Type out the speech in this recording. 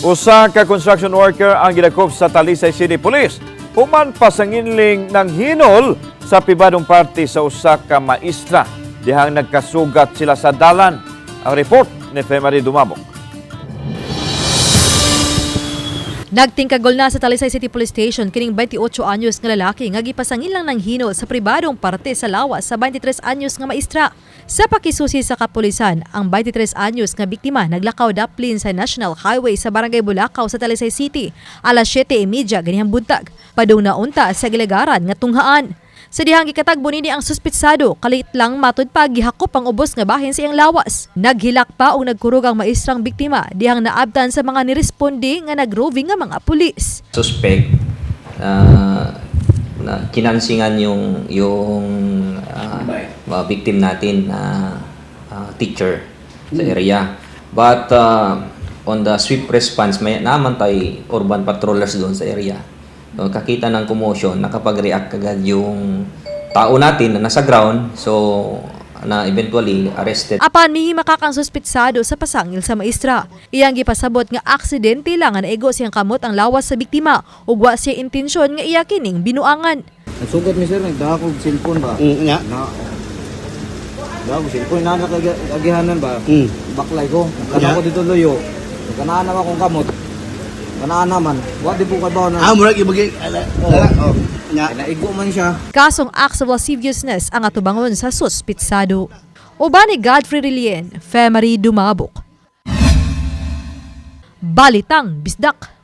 Usa ka construction worker ang gidakop sa Talisay City Police human pasanginling ng hinol sa pribadong parte sa usa ka maestra dihang nagkasugat sila sa dalan. Ang report ni Femary Dumabok. Nagtingkagol na sa Talisay City Police Station kining 28 anyos nga lalaki nga gipasangil lang ng hinol sa pribadong parte sa lawas sa 23 anyos nga maestra. Sa pakisusi sa kapulisan, ang 23 anyos nga biktima naglakaw daplin sa National Highway sa Barangay Bulacau sa Talisay City alas 7:30 ganihang buntag. Padung naunta sa gilagaran nga tunghaan. Sa dihang gikatagbo nini ang suspitsado, kalit lang matud pa gihakop ang ubos nga bahin sa iyang lawas. Naghilak pa og nagkurog ang maestrang biktima dihang naabtan sa mga niresponde nga nagroving nga mga pulis. Suspect na kinansingan yung victim natin na teacher sa area. But on the swift response, may naman tay urban patrollers doon sa area. So, kakita ng commotion, nakapag-react agad yung tao natin na nasa ground. So, na eventually arrested. Apan mihimaka kang suspitsado sa pasangil sa maestra. Iyang gipasabot nga aksidente lang nga naigo siyang kamot ang lawas sa biktima ug wa siya intensyon nga iya kining binuangan. Nagsugat mi, sir, nagdala ko og cellphone ba? Nga. Na. Dala ko cellphone na nakagihanan ba? Baklay ko. Kana ko dito luyo. Kanaan naman akong kamot. Kanaan naman. Wa di po kabaw na. Ah, murag ibagi. Ala, ala, oh. Nga. Naigo man siya. Kasong acts of lasciviousness ang atubangon sa suspitsado. Uban ni Godfrey Relien, Femery Dumabok. Balitang Bisdak.